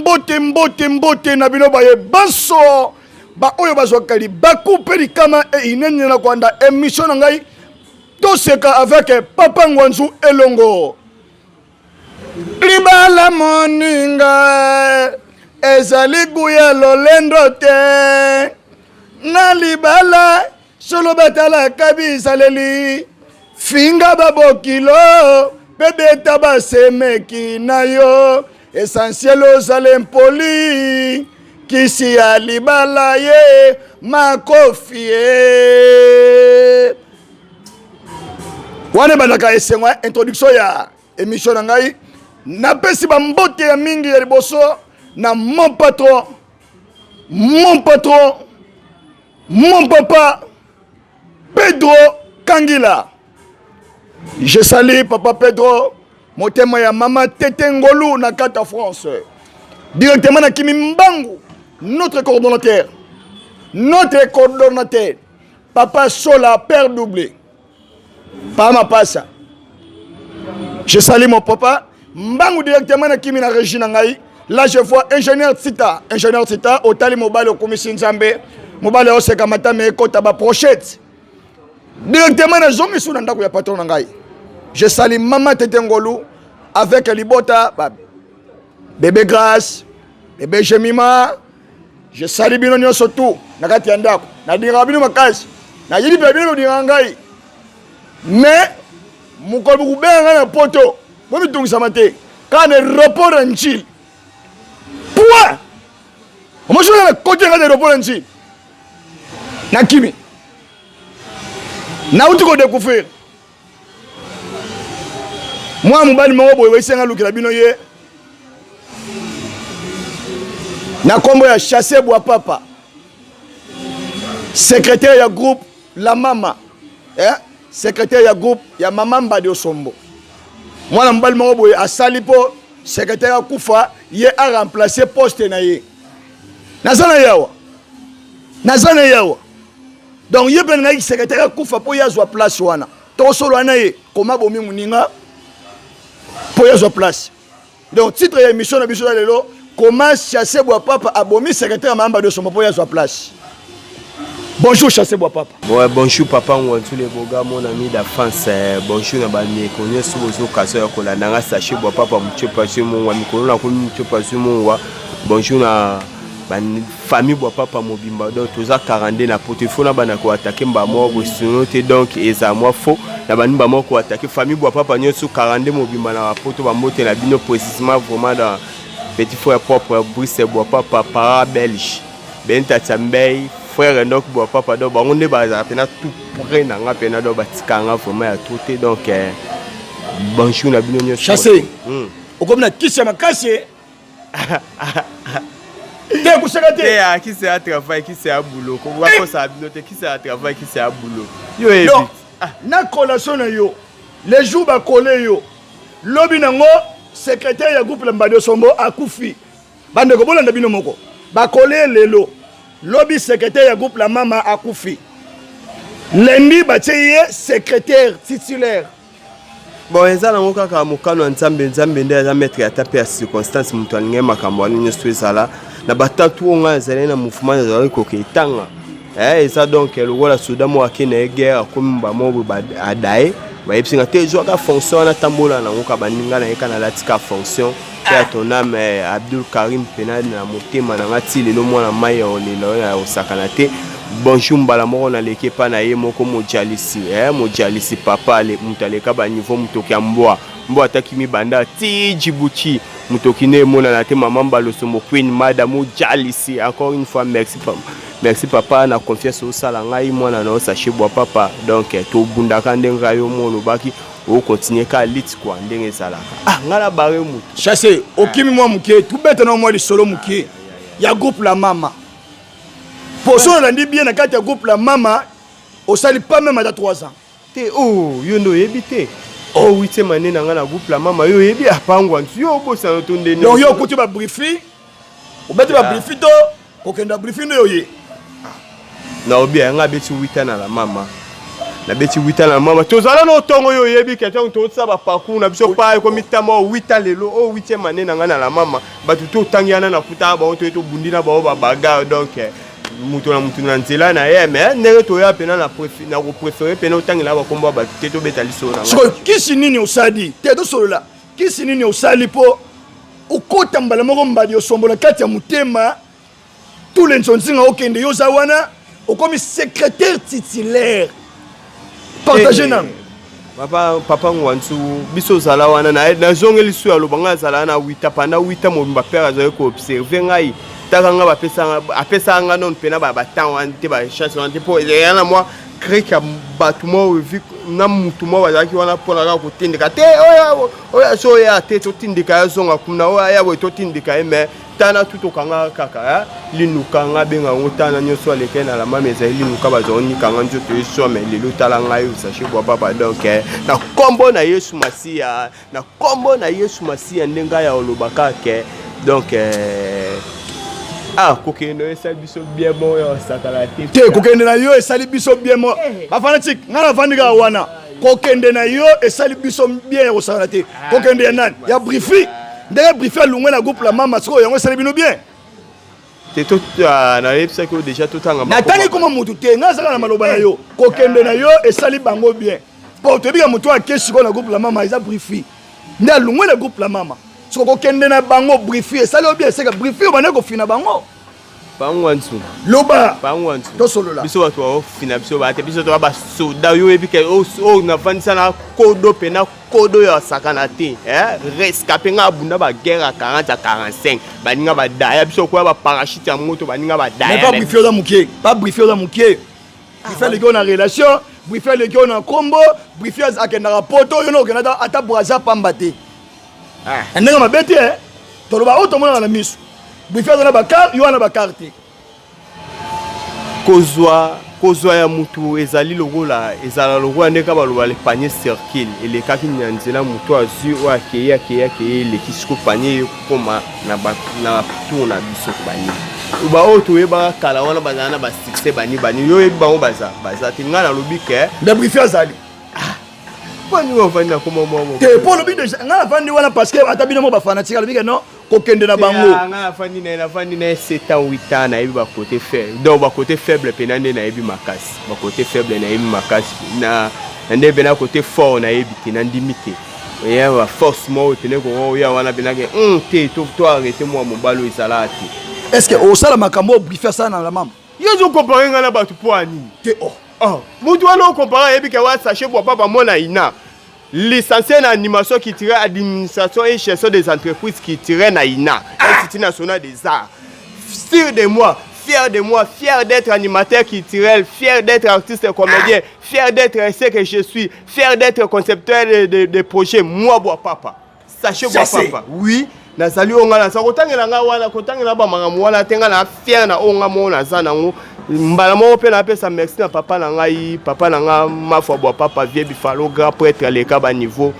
mbote mbote mbote na bino baye banso baoyo bazwaka libaku mpe likama e inene na kolanda emission na ngai toseka avec papa ngwanzu elongo. Libala moninga ezali guya lolendo te na libala solo batalaka bizaleli finga babokilo mpe beta basemeki na yo essentiel ozala impoli kisi ya libala ye makofi ye wana ebandaka esengo ya introduction ya emission na ngai. Napesi bambote ya mingi ya liboso na mon patron, mon patron, mon papa Pedro Kangila. Je salue papa Pedro, motema ya mama Tete Ngolu na kati ya France. Directement na Kimi Mbangu, notre coordonnateur, notre coordonnateur papa Sola, père doublé. Pa Mapasa. Je salue mon papa. Mbangu directement na kimi na régie na ngai. Là je vois ingénieur Tita, ingénieur Tita otali mobali okumisi Nzambe. Mobali oseka matame ekota ba prochette. Directement na zongi sous na ndako ya patron na ngai. Je salue maman Tete Ngolu avec libota ba bébé Grâce, bébé Jemima. Je salue bino nyonso tout na kati ya ndako. Nadingaka bino makasi. Nayebi mpe bino bodingaka ngai. Mais mokolo bokobenga ngai na poto, bomitungisama te. Kaka na aéroport ya Ndjili. Point. Omosoka na koti ya kati ya aéroport ya Ndjili. Nakimi. Nauti kodécouvrir mwana mobali moko boye bayisi nga alukela bino ye na nkombo ya Chasse Bwa Papa, secrétaire ya groupe La Mama, eh? Secrétaire ya groupe ya Mama Mbadi Osombo. Mwana mobali moko boye asali mpo secrétaire akufa, ye aremplace poste na ye. Naza na ye awa, naza na ye awa. Donc ye mpe nangaki secrétaire akufa mpo ye azwa place wana. Tokosolola na ye koma bomi moninga mpo ye azwa place. Donc titre ya émission na biso ya lelo: comment Chasse Bwa Papa abomi secrétaire ya Mamba de Sombo mpo ye azwa place. Bonjour Chasse Bwa Papa. Ouais, bonjour papa Ngwantu le Boga, mon ami d'enfance. Bonjour na bandeko nyonso bozokaso ya kolanda nga Sache Bwa Papa Mutiopa Zwi Mongwa mikolo na komi Mutiopa Zwi Mongwa. Bonjour na ba famille Bwa Papa mobimba. Donc toza 42 na poto, il faut na bana ko attaquer mba moko boye sinon te donc eza mwa faux na bani ba moko attaquer famille Bwa Papa nyonso 42 mobimba na poto. Bambote na bino précisément vraiment dans petit frère propre Brice Bwa Papa para belge Benta Tsambey frère Ndok Bwa Papa. Donc bango nde bazala mpena tout près na nga mpena, donc batika nga vraiment ya trop te. Donc bonjour na bino nyonso. Chasse, okomi na kisi ya makasi te, koseka te. Te, kisi ya travail, kisi ya boulot, bakosala bino te. Kisi ya travail, kisi ya boulot, yo yebi. Donc na collation na yo, le jour bakole yo, lobi nango secrétaire ya groupe la Mbadi Osombo akufi. Bandeko, bolanda bino moko. Bakole lelo, lobi secrétaire ya groupe la Mama akufi. Lundi batie ye secrétaire titulaire. Bon, eza nango kaka mokano ya Nzambe. Nzambe nde aza maître ya ta mpe ya circonstance. Moto alingai makambo wana nyonso ezala na batatu oyo ngai azali na mouvement, nazalaki koke etanga. Eza donc lokola soda moko ake na ye guerre, akomi bamo boye adaye, bayebisi nga te ezwaka fonction wana, tambola nango ka baninga na ye ka nalati ka fonction mpe ya ton âme. Abdul Karim mpena na motema na nga ti lelo, mwana mai ya olela oyo ya kosakana te. Bonjour mbala moko naleki epa na ye moko mojalisi, mojalisi papa moto aleka baniveau, motoki ya mbwa mbwa ataki mibanda ti Djibouti, motoki nde emonana te. Mama Mbalosombo Queen Mada mojalisi, encore une fois merci, merci papa na confiance osala ngai mwana na osache Bwa Papa. Donc tobundaka ndenge yo mo olobaki, okontinue ka lit kua ndenge ezalaka. Ah, ngai na bare motu. Chasse, okimi mwa moke, tubeta na mwa lisolo moke ya groupe La Mama. Poso olandi bien na kati ya groupe La Mama, osali pas même ata 3 ans. Te oh, yo nde oyebi te. Oh, huitième année na ngai na groupe La Mama, yo oyebi apangwa ntu yo obosana to ndeni. Donc yo okuti babrifi, obeti babrifi to kokenda brifi nde oye. Naobi yanga abeti 8 ans na La Mama. Nabeti 8 ans na mama, tozala na otongo oyo oyebi ke ntango tozosala baparcours na biso pa ekomi tama oyo 8 ans lelo oyo 8e année na ngai na la mama. Bato totangi wana, nakutaka bango, toye tobundi na bango babagarre. Donc moto na moto na nzela na ye, mais ndenge toya mpena na kopréférer mpena otangela bakombo ya bato te, tobeta lisolo na ngai. Sikoyo kisi nini osali te? Tosolola, kisi nini osali mpo okota mbala moko mbadi osombola kati ya motema tous les nzonzinga? Okende, yo oza wana, okomi secrétaire titulaire, partage nano. Papa, papa Ngwanzu, biso ozala wana, nazongeli su ya loba. Ngai azala na wita pendant 8 mobimba. Père azali koobserver ngai, taka ngai apesaka ngai nono mpena batemps wana te, bachance wana te, mpo eya na mwa krike ya bato moko na mutu moko bazalaki wana mpona kaka kotindika te. Oyo azo oya te, totindika ye, azonga kuna. Oyo aya boye, totindika ye. Mais tana tu tokanga kaka linuka, nga abenga yango tana nyonso alekei na lamama, ezali linuka, bazonikanga nzoto eswa. Mais lelo tala ngai, osache bwa papa. Donc na nkombo na Yesu Masiya, na nkombo na Yesu Masiya, nde ngai ya olobaka ke donc ah, kokende oyo esali biso bien moko ya osakala te. Te, kokende na yo esali biso bien mo. Bafanatique, ngai navandi kaka wana. Kokende na yo esali biso bien ya kosakana te. Kokende ya nani? Ya Brifi? Ndenge Brifi alongwe na groupe la mama, sikoyo yango esali bino bien? Te, nayebisaki oyo déjà, totanga. Natangi koma motu te, ngai azalaka na maloba na yo. Kokende na yo esali bango bien, mpo toyebika motu ake sikoyo na groupe la mama eza Brifi, nde alongwe na groupe la mama. Siko kokende na bango, Brifi, esali yo bien? Eseka Brifi obandaki kofina bango. Pangwanzu. Loba. Pangwanzu. Tosolola. Biso bato baofina biso bate, biso toa basoda. Yo oyebi ke oyo navandisa na kodo mpena kodo oyo asakana te, rescapé. Nga abunda baguerre ya 40 ya 45, baninga badaya biso koya baparachute ya moto, baninga badaya. Pas Brifi oza moke, pas Brifi oza moke. Brifi aleki oyo na relation, Brifi aleki oyo na nkombo, Brifi akendaka Poto, oyo na okenda ata Braza pamba te. Na ndenge mabe te, toloba oyo tomonaka na miso. Brifi aza na bacar, yo wana bacar te. Kozwa ya mutu ezali lokola, ezala lokola ndenge baloba le panier circule, elekaki na nzela, motu azwi oyo, akei, akei, akei, eleki. Siko panier ekokoma na tour na biso. Bani baoyo toyebaka kala wana bazala na basuccès, bani bani, yo oyebi bango, baza te. Ngai nalobi ke Mais Brifi azali. Bani bavandi na koma moko. Te, mpo olobi déjà, ngai navandi wana parce que ata bino mo bafanatique alobi ke non, kokende na bango. Ngai nafandi na ye, nafandi na ye 7 ans, 8 ans, nayebi bakote faible. Donc bakote faible mpena nde nayebi makasi, bakote faible nayebi makasi na nde mpena kote fort nayebi te, nandimi te. Eya baforce moko pene koko oya wana mpenake te, to arrête mwa mobali oyo ezalaka te. Est ce que osala makambo oyo Brifi asala na la mama? Yo ozocomparer ngai na bato mpo ya nini? Te, oh. Oh, mutu wana ocomparer, ayebi ke wa sachet bwa papa mona ina licencié na animation culturelle, administration et gestion des entreprises culturelles na INA, Institut national des arts. Sûr de moi, fier de moi, fier d'être animateur culturel, fier d'être artiste et comédien, fier d'être ce que je suis, fier d'être concepteur de projet. Moi, bois papa. Sachez bois papa. Oui, nazali oyo ngai naza. Kotangela ngai wana, kotangela bamakambo wana te. Ngai na fier na oyo ngai moko naza nango. Mbala moko mpe napesa merci na papa na ngai, papa na ngai Mafwa Bwa Papa, vie Bifalo, grand prêtre aleka baniveau.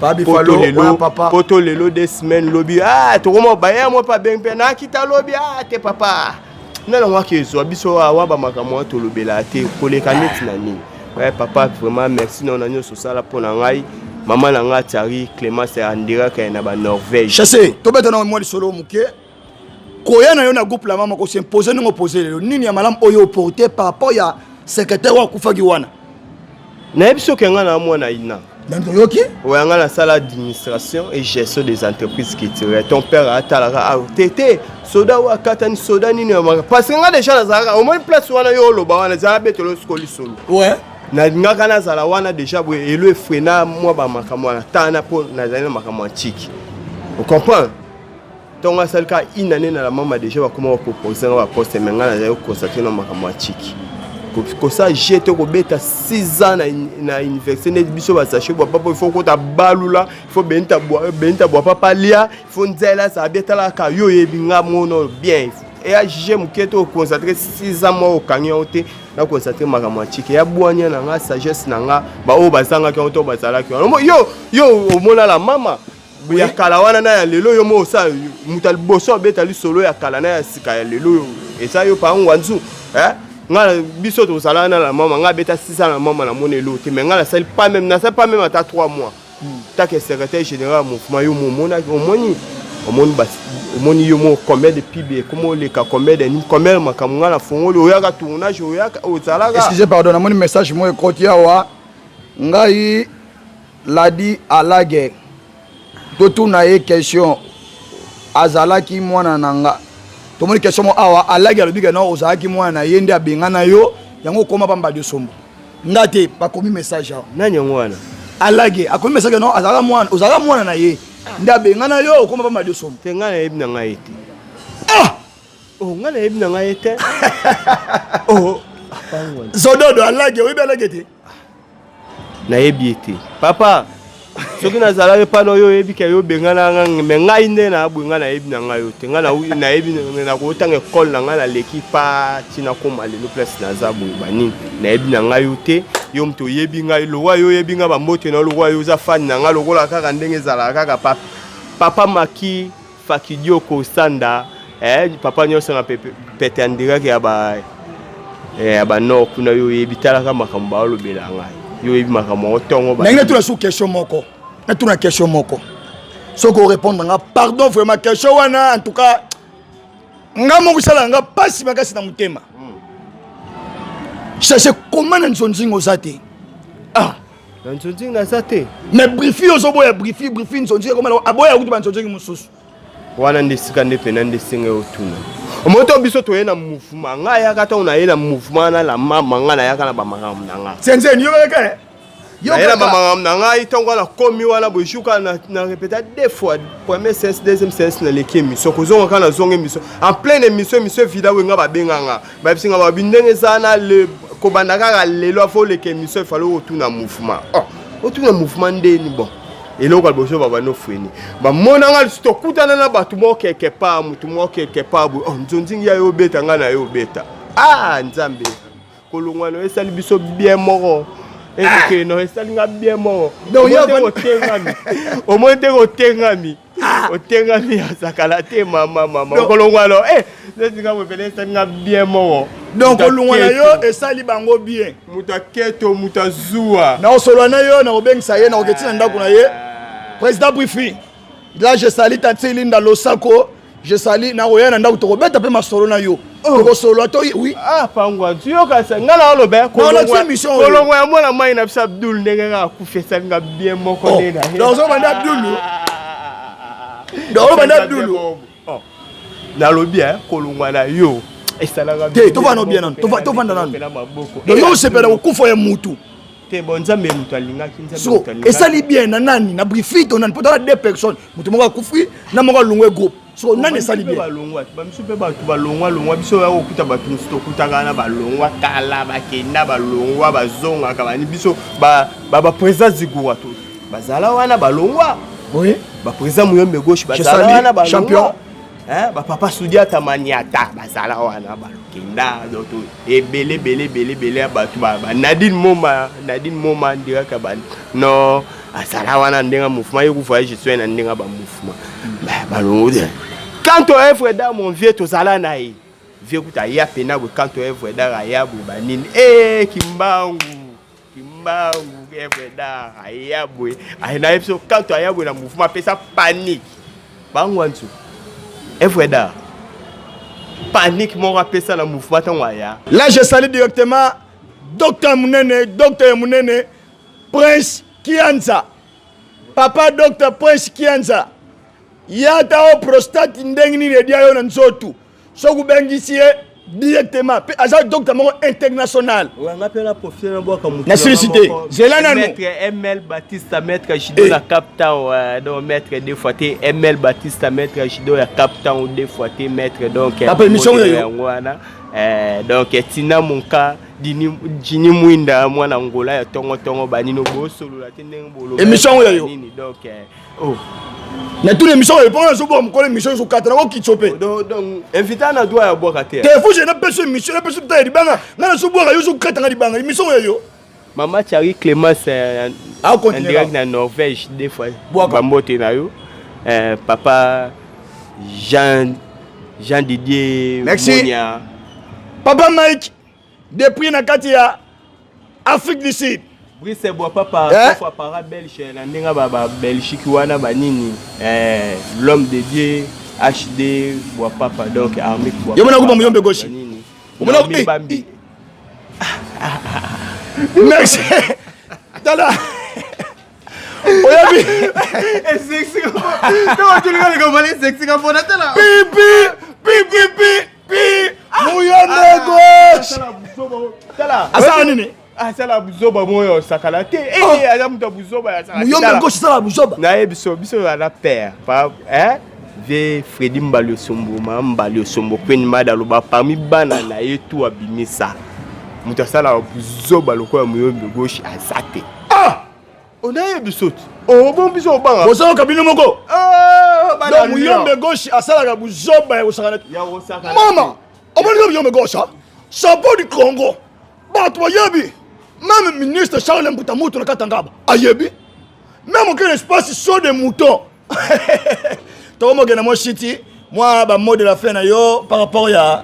Poto lelo 2 semaines, lobi ah, tokoma baya mo mpe abengi mpe nakita lobi. Ah te, papa nana ngo ake ezwa biso awa, bamakambo wana tolobela te koleka neti na nini. Ouais, papa, vraiment merci na nyonso osala mpo na ngai. Mama na ngai Tiari Clémence andiraka na baNorvège. Chasse, tobeta na mwa lisolo moke. Koya na yo na groupe la mama, kosimpose ndenge opose lelo, nini ya malamu oyo oporte par rapport ya secrétaire oyo akufaki wana? Nayebi soki ngai na mwana ina. Toyoki. Oyo ngai nasala administration et gestion des entreprises culturelles. Ton père atalaka awa te te, soda oyo akatani soda nini, parce que ngai déjà nazalaka omoni place wana. Yo oloba wana ezala betelo siko lisolo. Nalingaka nazala wana déjà boye, elo efrena mwa bamakambo wana tana, mpo nazali na makambo ya ntiki, ocomprendre. Ntongo asali kaka une année na la mama, déjà bakoma bapropose nga baposte, mais ngai nazali koconcentrer na makambo ya ntiki. Kosala je te, kobeta 6 ans na université neti biso basache bwa papa, il faut kota balula, il faut benita bwa papa lia, il faut nzela azala bien. Talaka yo, oyebi nga mono bien, eya juge moke te. Oconcentre 6 ans moko, okangi yango te. Na concentre makambo ya ntiki ya bwania na nga, sagesse na nga, baoyo bazangaki yango to bazalaki wana. Yo omonala mama ya kala wana na ya lelo, yo mo osala moto ya liboso abeta lisolo ya kala na ya sika ya lelo, eza yo pa Ngwanzu. Nga biso tozalaka na la mama, nga abeta 6 ans na mama, namoni eloko te, mais nga nasali pas même, nasali pas même ata 3 mois take secrétaire général ya mouvement. Yo momonaki, omoni, omoni, omoni yo mo combien de pub ekoma oleka, combien de nini, combien de makambo nga nafongoli, oyaka tournage, oyaka, ozalaka. Excusez, pardon, namoni message moko ekoti awa. Ngai Ladi Alage, totuna ye question, azalaki mwana na nga. Tomoni question moko awa, Alage alobi ke no ozalaki mwana na ye nde abengana yo, yango okoma pamba Diosombo. Nga te, bakomi message awa. Nani yango wana? Alage akomi message, no azalaka mwana, ozalaka mwana na ye nde abengana yo, okoma pamba Diosombo. Te, ngai nayebi na ngai te. Ah! Oh, ngai nayebi na ngai te. Oh. Zododo Alage, oyebi Alage te? Nayebi ye te, papa. Soki nazalaki mpana oyo oyebi ke yo obengana nga, me ngai nde nabwe, ngai nayebi na ngai yo te. Ngai nayebi nakotanga ekole na ngai, naleki pa ntina koma lelo place naza boye banini. Nayebi na ngai yo te. Yo moto oyebi ngai, lokwa yo oyebi ngai, bambote na yo, lokwa yo oza fani na ngai, lokola kaka ndenge ezalaka kaka papa Maki Fakidioko Sanda, papa nyonso na pete andiraki ya ba ya ba nord kuna. Yo oyebi, talaka makambo baolobela ngai, yo oyebi makambo yango ntongo. Ndenge natuna su question moko, natuna question moko, soki orépondre nga, pardon, vraiment question wana, en tout cas nga moko esala nga mpasi makasi na motema. Cherche koma na nzonzingo oza te? Ah, na nzonzingi naza te. Mais Brifi ozoboya, Brifi, Brifi nzonzingi ekoma aboya kutu banzonzingi mosusu. Wana nde esika nde pena nde esenge otuna. Omoi to biso toye na mouvement, ngai ayaka ntango naye na mouvement na la mama, ngai nayaka na bamakambo na ngai. Senzeni yo kaka. Naye na bamakambo na ngai. Ntango wana nakomi wana boye, jour kaka na répéta deux fois, première séance, deuxième séance, naleki émission, kozonga kaka nazonga émission, en pleine émission, émission evida boye, nga babenga nga, bayebisi nga, babi ndenge eza na le kobanda kaka lelo afo oleka émission, efale otuna mouvement. Oh, otuna mouvement ndeni? Bon, eloko ya liboso babanda ofweni, bamonanga lisusu, tokutana na bato moko quelque part, motu moko quelque part boye. Oh, nzonzingi ya yo obeta, ngai na yo obeta. Ah, Nzambe, kolongwa na esali biso bien moko, ekokende no esali nga bien moko. Otengami, omoni te, otengami, otengami, azakala te, mama, mama, kolongwa no neti nga boye esali nga bien moko. Donc kolongwa na yo esali bango bien. Moto aketo, moto azuwa. Na osolola na yo, na kobengisa ye, na koketi na ndako na ye, président Brifi. Là je sali tati Linda Losako, je sali. Na koya na ndako, tokobeta mpe masolo na yo, tokosolola to oui. Ah, pangwa tuyokasa nga na oloba kolongwa ya mwana mai na biso Abdul, ndenge nga akufi esali nga bien moko. Nde na donc ozobanda Abdulu, donc ozobanda Abdulu. Nalobi kolongwa na yo esalaka te. Tovanda bien nanu, tovanda nanu. Donc yo osepela kokufa ya mutu? Te, bon, Nzambe moto alingaki. So esali bien na nani? Na Brifi to nani? Po tala deux personnes, moto moko akufi na moko alongwe groupe. So nani esali bien? Balongwa, bamisu mpe bato balongwa longwa. Biso ya kokuta bato mosusu, tokutaka na balongwa kala, bakenda, balongwa, bazongaka bani. Biso baprésident Zigura to bazala wana, balongwa. Oui. Baprésident Muyombe Gauche bazala wana, balongwa. Bapapa Sudiata Maniata bazala wana, balokenda. Donc ebele, ebele, ebele, ebele ya bato. Banadine Moma, Nadine Moma ndiraka ba non azala wana ndenge mouvement ye kuvoyage so ye na ndenge bamouvement balongo. Quant au œuvre d'art, mon vieux, tozala na ye, vieux kuta aya pena boye. Quant au œuvre d'art, aya boye banini e Kimbangu, Kimbangu œuvre d'art aya boye, na ye biso. Quant aya boye na mouvement, apesa panique. Bango nzu œuvre d'art, panique moko apesa na mouvement ntango aya. Là je salue directement docteur Munene, docteur Munene Prince Kianza, papa docteur Prince Kianza. Yata o prostate ndenge nini edia yo na nzoto, soki obengisi ye directement mpe aza docteur moko international. Nga mpe na profite na bwaka motu. Nasilisi te, zela nanu. Maître ML Batista, maître judo na Cap Town, donc maître deux fois te, ML Batista, maître judo ya Cap Town, deux fois te maître, donc papa émission oyo. Yango wana, donc tina monka Jini Mwinda, mwana Ngola ya tongo tongo, banino bosolola te ndenge boloba. Émission oyo yo. Nini donc oh. Na tuna émission oyo mpo nazoboka mokolo émission ezokata nakokitso mpe. Donc invité na droit ya bwaka te. Te, faut napesa émission, napesa ta ya libanga. Nga nazobwaka, yo ozokatanga libanga. Émission oyo yo. Mama Thierry Clémence en direct na Norvège, deux fois bambote na yo, papa Jean Jean Didier. Merci. Monia. Papa Mike. Depuis na kati ya Afrique du Sud. Brice Bwapapa, Eh? Kofa para belge na ndenge ba ba Belgique wana ba nini eh, l'homme de Dieu HD Bwapapa donc armée Bwapapa. Yo mona kuba muyombe gauche. Ba nini? Omona Naomi eh, Bambi. Merci. Tala. Oyebi. Pipi pipi pi pi muyombe gauche. Asala nini? Asala buzoba moyo osakala te. Eh, aza moto ya buzoba asala. Muyombe gauche asala buzoba. Naye biso biso ana père pa hein ve Fredi Mbali Osombo ma Mbali Osombo Queen Mada aloba parmi bana na ye tout abimisa moto asalaka buzoba lokola muyombe gauche aza te. Ah! Onaye biso ti obon biso obanga Bozoyoka bino moko. Ah, bana Donc muyombe gauche asalaka buzoba ya kosakana te. Ya kosakana Mama, omoni ko muyombe gauche ah? Chapeau du Congo. Bato bayebi. Même ministre Charles Mbuta Mutu na Katangaba ayebi. Même aucun espace saut de mouton. Tokomokenda mwa shiti, mwa ba mot de la fin na yo par rapport ya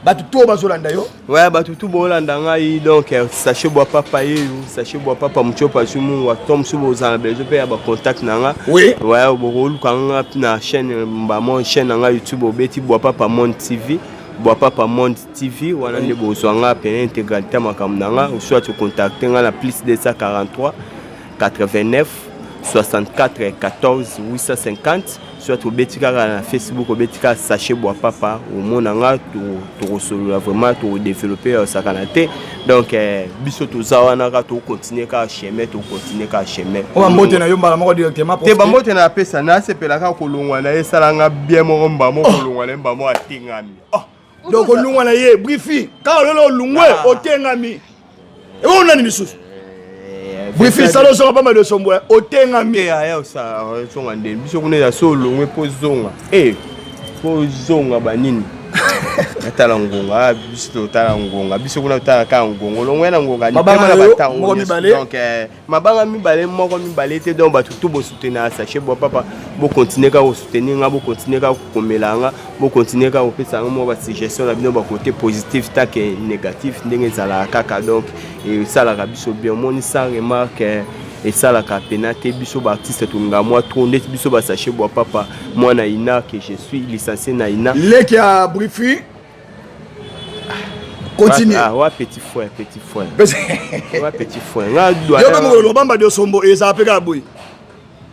bato to bazolanda yo. Ouais, bato tu bolanda ngai donc sachez bois papa yeyo sachez bois papa mutiopa zumungu to mosusu bozala besoin mpe ya bacontact na nga. Oui. Ouais, bokoluka nga na chaîne mbamo chaîne na nga YouTube obeti bois papa monde TV bois papa monde TV wana nde bozwa nga pene intégralité ya makambo na nga, soit ocontacte nga na plus 243 89 64 14 850, soit obeti kaka na Facebook obeti kaka sachet bois papa omona nga tokosolola vraiment tokodéveloppe ya osakana te. Donc biso toza wana kaka tokocontinue kaka chemin, tokocontinue kaka chemin. Oyo bambote na yo mbala moko directement. Te, bambote na apesa nasepela kaka kolongwa na ye esalanga bien moko mbamo kolongwa na ye mbamo atengami. Oh. Donc olungwa na ye brifi kaka lelo olungwe otengami ebongo nani lisusu brifi sala ozonga pamba de sombo otengami. Te aya osala ozonga nde biso kuna eza so olongwe mpo ozonga e mpo ozonga banini natala ngonga biso totala ngonga biso kuna totala kaka ngonga olongwe na ngonga Mabanga nitema na na yo, batango moko nyonso. mibale. Donc mabanga mibale moko mibale te. Donc bato tu bosoutenir sachet bois papa, bocontinue kaka kosoutenir nga, bocontinue kaka kokomela nga, bocontinue kaka kopesa nga mwa basuggestion na bino bakote positif take négatif ndenge ezalaka kaka. Donc esalaka biso bien omoni sans remarque esalaka pena te. Biso baartiste tolingaka mwa trop ndeti biso basachet bois papa mwana ina que je suis licencié na ina. Leki ya brifi continue. Ah, wa petit frère, petit frère, wa petit frère nga doyen. Yo mpe mokolo bamba de sombo ezala mpe kaka boye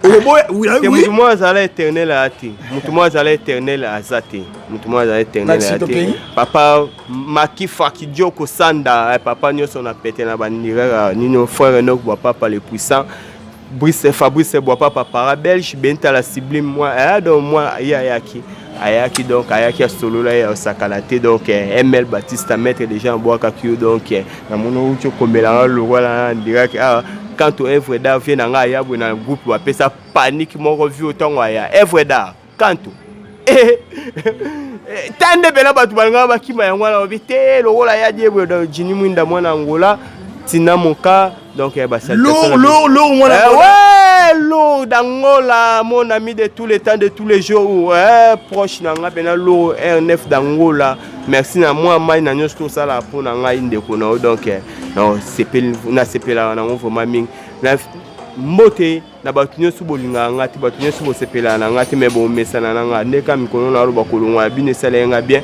okoboya. Te, Oui. mutu moko azala éternel aya te, mutu moko azala éternel aza te, mutu moko azala éternel Merci, aya te. Tokei. Papa Makifa Kidioko Sanda papa nyonso na pete na bandiraka nino frère Enok bwa papa le puissant Brice Fabrice Bwapapa para belge bentala sublime moi donc moi ye ayaki ayaki donc ayaki asolola ye osakana te. Donc ML Batista maître déjà abwakaki yo. Donc namoni outi okomelanga lokola ndiraki ah quant au œuvre d'art vie na ngai aya boye na groupe bapesa panique moko vi otango aya œuvre d'art kanto ta nde mpena bato balingaka bakima yango wana babi te lokola ya die boye. Donc Jini Mwinda mwana Angola tina moka donc Lourd, lourd, lourd, mwana Angola. Ouais, lourd d'Angola, mon ami de tous les temps, de tous les jours, ouais, proche na nga pena lourd R9 d'Angola. Merci na moi mai na nyonso tosala mpo na ngai ndeko na yo. Donc nasepelaka nango vraiment mingi. Na mbote na bato nyonso bolingaka nga te, bato nyonso bosepelaka na nga te, me bomesana na nga ndeka mikolo na aloba kolongwa ya bino esala ye nga bien.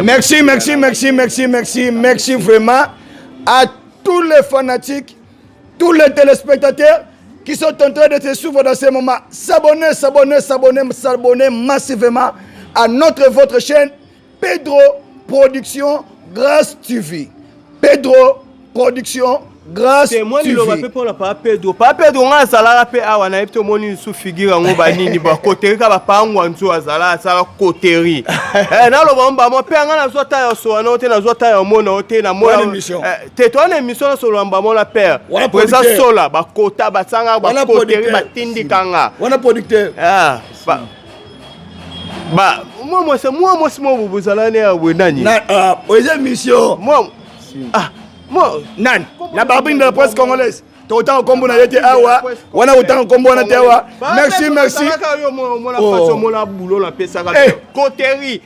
Merci, merci, merci, merci, merci, merci vraiment à tous les fanatiques, tous les téléspectateurs qui sont en train de te suivre dans ce moment. S'abonner, s'abonner, s'abonner, s'abonner massivement à notre votre chaîne Pedro Production Grâce TV. Pedro Production Grâce Te mwa liloba mpe TV. mpona papa Pedro, papa Pedro nga azalaka mpe awa nayebi te omoni lisu figure yango banini bakoteri kaka bapangwa nzu azala asala koteri. Naloba mbamo mpe nga nazwa ta ya sowa nao te, nazwa ta ya omona o te. Wana Namona émission. Te towana émission nasolola mbamo na père Wana président producteur. Sola bakota basanga Wana bakoteri producteur. batindikanga. Wana producteur. Ah, ba mwa mwasi mwa mwasi mwa bozala ne ya boye nani? Na, eza émission. Mwa ah mwa Nani? La barbine de la presse congolaise. Totanga kombo na ye te awa. Wana otanga kombo wana te awa. Merci, merci. Yo mona Oh. façon mona boulot napesaka Eh. koteri.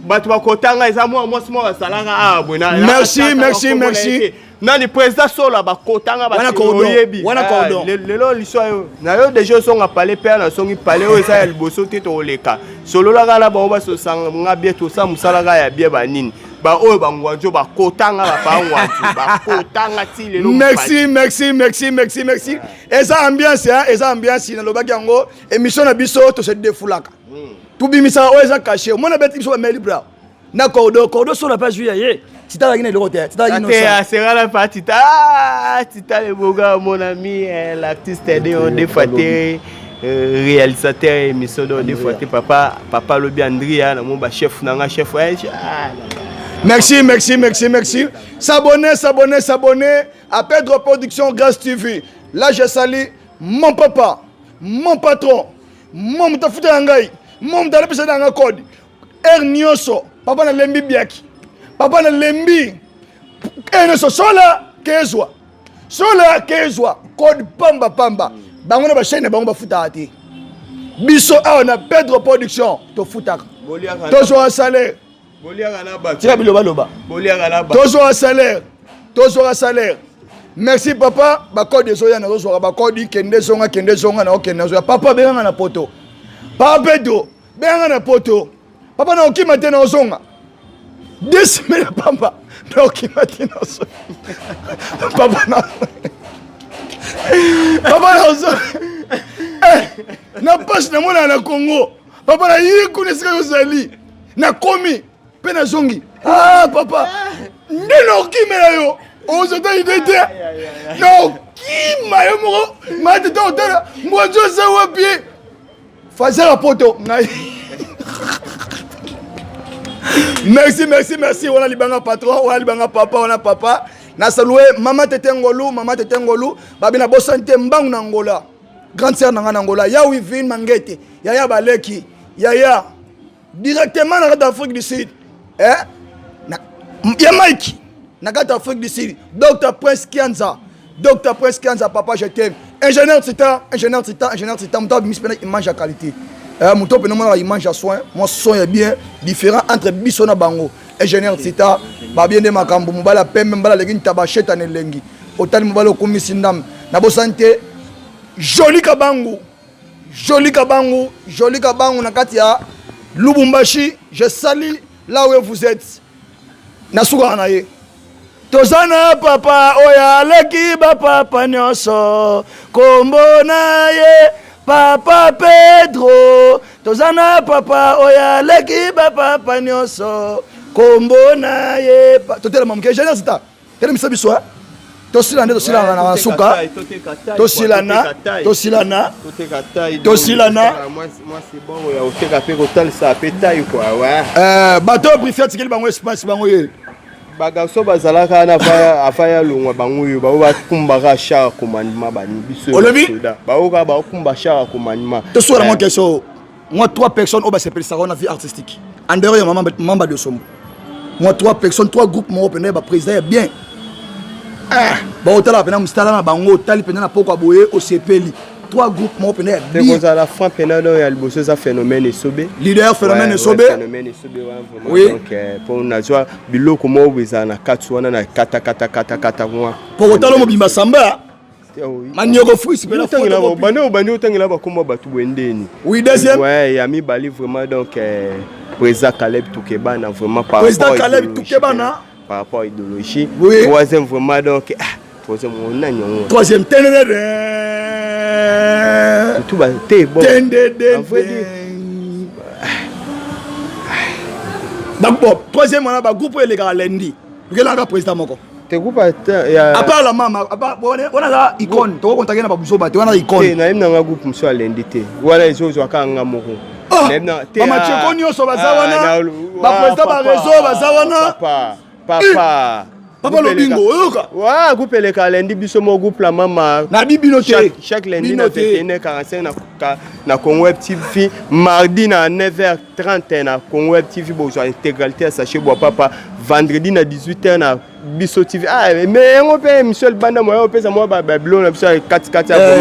Bato bakotanga eza mwa mwasi moko asalaka awa boye. Merci, merci, merci. Nani président solo bakotanga baoyebi. Wana cordon. Lelo liso yo na yo deja ozonga pale mpe nasongi pale oyo eza ya liboso te, tokoleka sololaka na bango, basosanga bien, tosala mosala kaka ya bien. Banini baoyo bangwanzo bakotanga, bapa ngwanzo bakotanga ti lelo. Merci, merci, merci, merci, merci. Eza ambiance, eza ambiance. Nalobaki yango, émission na biso tose défoulaka, tobimisaka oyo eza caché. Omona beti biso bameli bra na cordo cordo solo mpe azwi ya ye. Titalaki na eloko te, titalaki. Te, aserala pa Tita, Tita le boga, mon ami, l'artiste de deux fois te, réalisateur émission de deux fois te, papa, papa lobi Andria na mo ba chef nanga chef. Merci, merci, merci, merci. S'abonner, s'abonner, s'abonner à Pedro Production Grâce TV. Là, je salue mon papa, mon patron, mon moto afuta ya ngai, mon moto alepesa na nga code aire nyonso. Papa, nalembi biaki, papa, nalembi aire nyonso. Sola kezwa, sola kezwa code pamba pamba. Bango na bachaîne na bango bafutaka te. Biso awa na Pedro Production tofutaka, tozwaka salaire. Tika bilobaloba, tozwaka salaire, tozwaka salaire. Merci papa. Bacode ezoya, nazozwaka bacode. Kende zonga, kende zonga, naokende, nazoya. Papa, benganga na poto. Papa Pedro, benganga na poto. Papa, naokima te, naozonga 2 semaines ya pamba, naokima te, nazonga. Papa, na papa, nazonga na mpasi namonaka na Congo. Papa, nayi kuna esika yozali, nakomi mpe nazongi. Ah papa, nde naokimela yo, ozota ide te, naokima yo moko matete otala ngwanzo oza wapi fazela poto ngai. Merci, merci, merci. Wana libanga patron, wana libanga papa, wana papa. Na salue mama Tete Ngolu, mama Tete Ngolu babi na bosani te mbangu na Ngola, grande sœur na ngai na Ngola, ya Wivine Mangete, yaya baleki, yaya directement na kati Afrique du Sud, eh? Na, ya Mike na kati Afrique du Sud, Dr Prince Kianza, Dr Prince Kianza, papa, je t'aime. Ingénieur Titan, ingénieur Titan, ingénieur Titan, moto abimisi mpena image ya qualité, moto mpena omonaka image ya soin, mwa son ya bien, différent entre biso na bango. Ingénieur Titan babie nde makambo. Mobali ya pembe, mobali aleki ntaba sheta na elengi. Otali mobali, okumisi ndambe. Nabosani te Joli Kabangu, Joli Kabangu, Joli Kabangu na kati ya Lubumbashi. Je salue là où vous êtes. Nasukaka na ye. Toza na papa oyo aleki bapapa nyonso, kombo na ye Papa Pedro. Toza na papa oyo aleki bapapa nyonso, kombo na ye. Totelema moke, général sita telemisa biso. Tosila nde, tosilana na suka, tosilana, tosilana, tosilana. Oteka mpe kotalisa mpe taille quoi, ouais. Bato oyo brifi atikeli bango espace, bango ye. Bagarçon bazalaka wana afa ya longwa, bango oyo bao bakumbaka char ya commandement, bani biso. Olobi? Bao kaka bakumba char ya commandement. Tosuka mwa question. Moi, trois personnes oyo basepelisaka na vie artistique en dehors ya mama Mamba de Sombo. Moi, trois personnes, trois groupes moko mpena baprésident ya bien, baotala mpena mosala na bango, otali mpena na poko ya boye, osepeli. Trois groupes moko mpena ya bien. Kozala franc mpena, donc ya liboso eza Phénomène Esobe. Leader Phénomène Esobe. Phénomène Esobe wana vraiment. Oui. Donc mpo nazwa biloko moko ezala na kati wana na kata kata kata kata mwa. Po kotala mobimba samba manioko fruits. Bande obandi otangela bakombo bato boye ndeni. Oui, deuxième. Ouais, ya mibali vraiment, donc président Caleb Tukebana vraiment par président Caleb Tukebana. Par rapport à idéologie. Oui. Troisième vraiment, donc ah, troisième nani yango? Troisième, tenedede. Tout ba te bon. Tendede. En vrai dire. Bon, troisième wana bagroupe oyo elekaka lundi, okelaka président moko. Te, groupe ya À part la mama, wana aza icône, tokokontake na babuzoba te, wana icône. Nayebi nanga groupe mosusu ya lundi te, wana ezozwa kaka nga moko. Bamacheko nyonso baza wana, baprésident bareseau baza wana. Papa, papa. Papa Lobingo, oyoka. Wa groupe eleka lundi biso mo groupe la mama. Na bi bino te. Chaque, chaque lundi na 21h45 na, na Congo Web TV, mardi na 9h30 na Congo Web TV bozwa intégralité ya sachet bois papa, vendredi na 18h na biso TV. Ah mais yango pe monsieur Libanda moyo opesa mwa ba bilo na biso ya kati kati ya eh,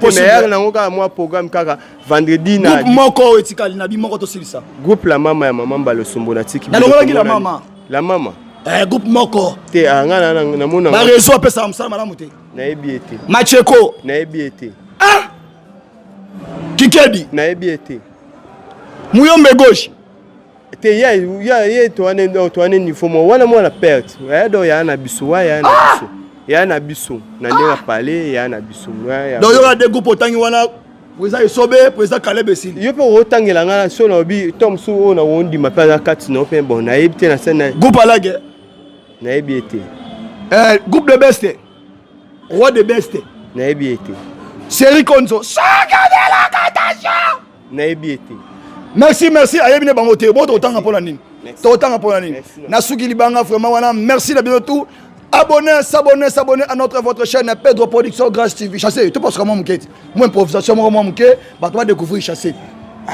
goma. Ya nango kaka mwa programme kaka vendredi na groupe moko etikali na bi moko tosilisa. Groupe la mama ya mama Mbalo Sombo na tiki. Nalongolaki la mama. La mama. Eh, groupe moko. Te ah, nga na na mona. Ba réseau apesa mosala malamu te. Nayebi ye te. Macheko. Nayebi ye te. Ah! Kikedi. Nayebi ye te. Muyombe gauche. Te ya ya ye to ane to ane niveau mo wana mwana perte. Ya do ya na biso wa ya na ah! biso. Ya na biso na ndenge ah! parler ya na biso. Donc yoka de groupe otangi wana Président Esobe, président Caleb Esili. Yo pe otangela nga na so na obi to mosusu oyo na ondima pe aza kati na pe bon nayebi te na scène. Groupe Alage. Nayebi ye te. Eh, groupe de best. Roi de best. Nayebi ye te. Série Konzo. Soka de la katasha. Nayebi ye te. Merci, merci. Ayebi ne bango te. Bo totanga pona nini? Totanga pona nini? Nasuki libanga vraiment wana. Merci na bino tout. Abonnez, s'abonner, s'abonner à notre votre chaîne Pedro Production Grâce TV. Chassez, tu penses comment mouké? Moi improvisation moi moi mouké, bah toi découvrir chasser. Ah,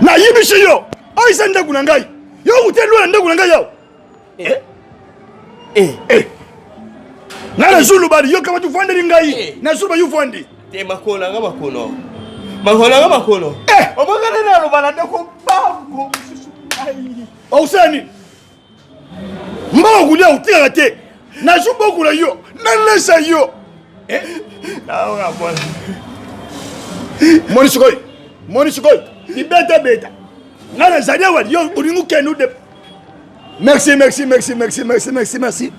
na yibisi yo. Oh isa ndaku na ngai. Yo ute lwa ndaku na ngai yo. Eh. Eh. Eh. Na na zulu bali yo kama tu vandeli ngai. Eh. Na zulu ba yo vandi. Te makolo na nga makolo. Makolo na nga makolo. Eh. Omokana na loba na ndeko bango mususu. Ai. Osani. Mbongo kulia otikaka te nazwi bokula yo nalesa yo eh? moni sikoyo moni sikoyo bibetabeta ngai nazali awa yo olingi okende ude merci merci merci merci merci merci merci.